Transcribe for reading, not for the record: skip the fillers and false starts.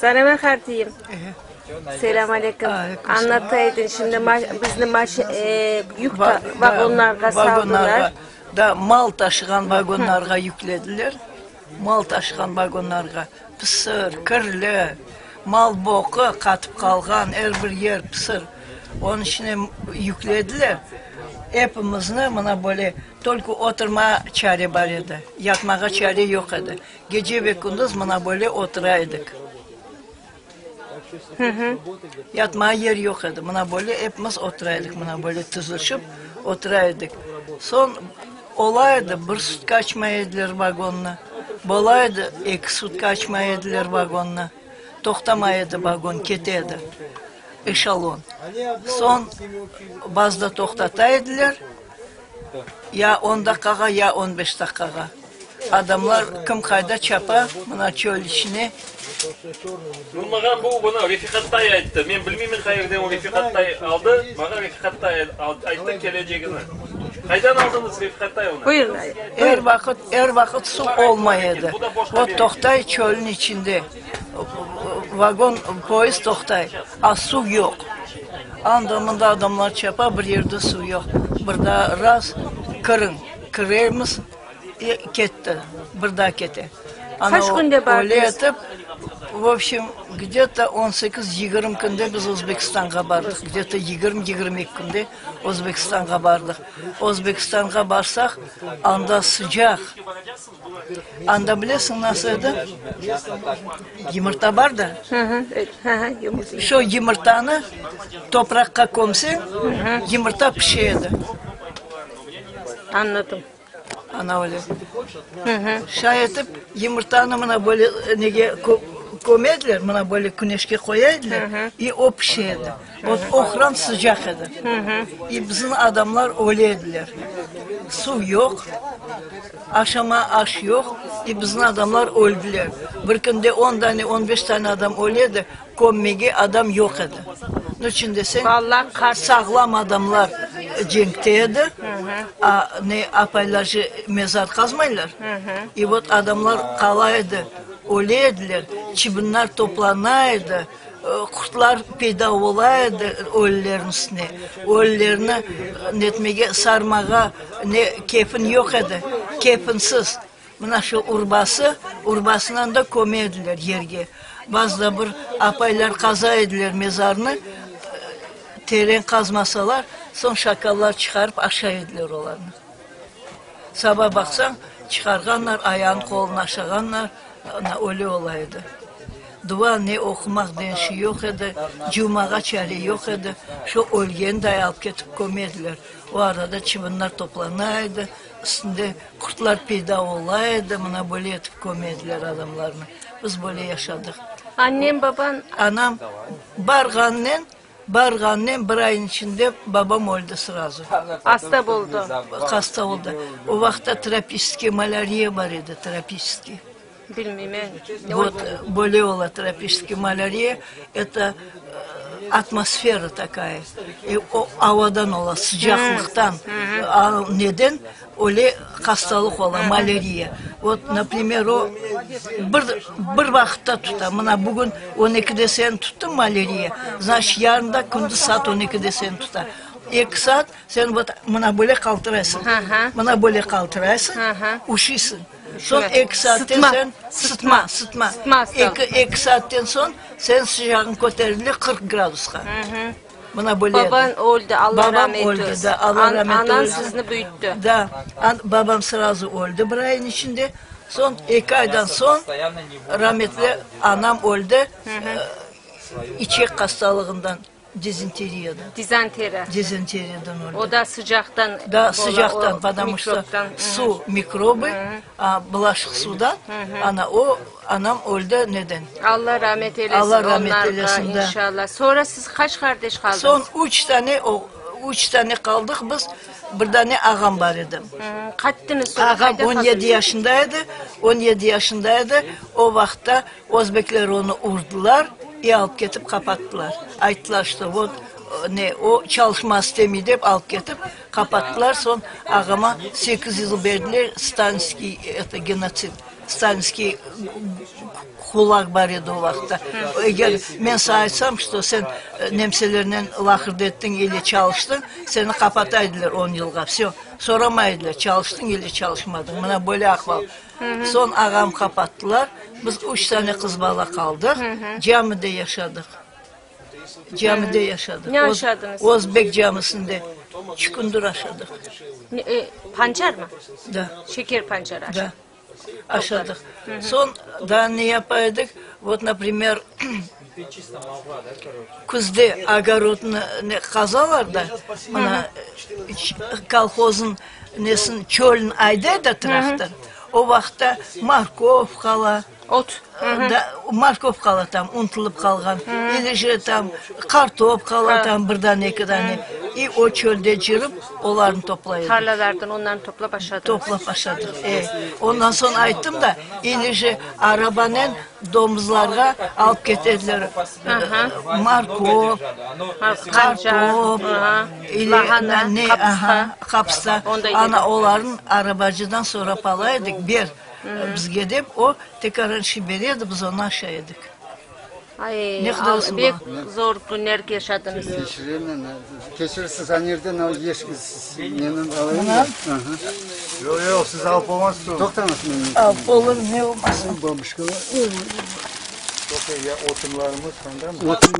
Sarema qartiyim, selâm aleyküm. Añlataydın, şimdi bizni yük vagonlarğa saldılar. Da, mal taşığan vagonlarğa yüklediler, mal taşığan vagonlarğa. Pısır, kirli, mal boqu qatıp qalğan, er bir yer pısır. Onıñ içine yüklediler. Epimizni mına böyle, tolko oturmağa çare bar edi, yatmağa çare yoq edi. Gece ve kündüz mına böyle otura edik. Yatmağa yer yoq edi. Mına böyle epimiz otura edik, mına böyle tizilişip otura edik. Soñ ola edi, bir sutka açmay ediler vagonnı, bola edi, eki sutka açmay ediler vagonnı. Toqtamay edi vagon, kete edi, eşelon. Soñ bazıda toqtata ediler. Ya on daqqağa, ya on beş daqqağa. Adamlar kim qayda çapa, mına çöl içine. Maña bu, bunı Refiqattay ayttı. Men bilmeymen qayerden o Refiqattay aldı. Maña Refiqattay ayttı kelecegini. Qaydan aldıñız, Refiqattay, onı? Buyur. Er vaqıt, er vaqıt suv olmay edi. O toqtay çölniñ içinde. Vagon, poyezd toqtay, a suv yoq. Anda-mında adamlar çapa, bir yerde suv yoq. Bir daa raz kiriñ, kiremiz, e, ketti, bir daa kete. Ana Qaç künde öyle bardıñız? etip, v obşem, gde-to on sekiz, yigirmi künde biz Özbekistanğa bardıq, gde-to yigirmi, yigirmi eki künde Özbekistanğa bardıq. Özbekistanğa barsaq, anda sıcaq. Anda bilesiñ nasıl edi? Yımırta bar da, şo yımırtanı topraqqa kömseñ, yımırta pişe edi. Añladım. Ana öyle. Şay etip, yımırtanı mına böyle nege köme ediler, mına böyle küneşke qoya ediler, i o pişe edi. Vot ohran sıcaq edi. İ bizim adamlar öle ediler. Suv yoq, aşama aş yoq, i bizim adamlar öldiler. Bir künde on dane, on beş tane adam öle edi, kömmege adam yoq edi. Niçün deseñ, sağlam adamlar cenkte edi, a ne apaylar je mezar qazmaylar, i vot adamlar qala edi, öle ediler, çibinler toplana edi. Qurtlar peyda ola edi ölülerniñ üstüne. Ölülerni netmege, sarmağa ne kefin yoq edi, kefinsiz. Mına şu urbası, urbasınan da köme ediler yerge. Bazıda bir apaylar qaza ediler mezarnı, teren qazmasalar, soñ şakallar çıqarıp aşay ediler olarnı. Saba baqsañ, çıqarğanlar, ayağını qolunı aşağanlar, ana öyle ola edi. Dua ne oqumaq degen şey yoq edi, cuvmağa çare yoq edi, şu ölgeni day alıp ketip köme ediler. O arada çıbınlar toplana edi, üstünde qurtlar peyda ola edi, mına böyle etip köme ediler adamlarnı. Biz böyle yaşadıq. Annem, babañ? Anam barğanınen Barğanınen bir ayın içinde babam öldi srazu. Hasta boldı. Hasta oldı. O vaqıtta tropiçeskiy malâriya bar edi, tropiçeskiy. Bilmeymen. Vot, böyle ola tropiçeskiy malâriya, eto atmosfera takaya, o avadan ola, sıcaqlıqtan, neden Öyle hastalıq ola, malâriya. Vot, naprimer, o, bir, bir vaqıtta tuta. Mına bugün on ekide seni tuttı malâriya, znaçit, yarın da kündüz saat on ekide seni tuta. Eki saat sen vot mına böyle qaltıraysıñ, mına böyle qaltıraysıñ, üşüysiñ. Soñ eki saatten sen, sıtma, sıtma. Eki, eki saatten soñ sen sıcağıñ köterile 40 gradusqa. Mına böyle edi. Babañ öldi, Alla Babam rahmet öldi, eylesin. da, Alla rahmet Anañ eylesin. sizni büyütti. Da, babam srazu öldi bir ayın içinde. Soñ eki aydan soñ rahmetli anam öldi içek hastalığından, dizenteriyadan. Dizanteriya. Dizenteriyadan öldi. O da sıcaqtan Da, sıcaqtan, потому что suv mikrobı, bulaşıq suvdan, ana o, anam öldi neden? Alla rahmet eylesin Alla rahmet onlarğa, eylesin, da. inşallah. Sonra siz qaç qardeş qaldıñız? Soñ üç tane, üç tane qaldıq biz, bir dane ağam bar edi. Qattınız sonra, Ağam qayda on yedi qaldınız? yaşında edi, on yedi yaşında edi, o vaqıtta özbekler onı urdılar i alıp ketip qapattılar. Ayttılar, что vot, ne, o çalışmaz istemey dep alıp ketip qapattılar, soñ ağama sekiz yıl berdiler, stalinskiy, eto, genotsid. Stalinskiy kulak bar edi o vaqıtta. Eger men saña aytsam, çto sen nemselernen laqırdı ettiñ ili çalıştıñ, seni qapata ediler on yılğa, vsö. Soramay ediler, çalıştıñ ili çalışmadıñ. Mına böyle ahval. Soñ ağam qapattılar, biz üç tane qız bala qaldıq, camide yaşadıq. Camide yaşadıq. Ne aşadıñız? Özbek camisinde çükündir aşadıq. Pancar mı? Da. Şeker pancarı aşadıq. Da, aşadıq. Soñ daa ne yapa edik? Vot, naprimer, küzde ogorodnı ne qazalar da, mına, kolhoznıñ nesin, çölün ayday da traktor, o vaqıtta morkov qala. Ot. Da, morkov qala tam, unutılıp qalğan, ili je tam qartop qala tam, bir dane, eki dane. İ o çölde cürip, olarnı toplay edik. Tarlalardan onlarnı toplap aşadıñız. Toplap aşadıq, e. Ondan soñ ayttım da, ili je arabanen domuzlarğa alıp kete ediler morkov, qartop, ili ne, aha, qapısta. Ana, olarnı arabacıdan sorap ala edik, ber. Bizge dep o tekaran şi bere edi, biz onı aşay edik. Ay, Ne qadar olsun bek bala. zor künler yaşadıñız. Keçiremen. Keçirsiz, anerden o yeş neni alayım da. Yoq, yoq, siz alıp olmazsız. Toqtañız men. Alıp olur, ne olmasın. Babuşkalar. Toqta, ya otunlarımız anda mı? Otun.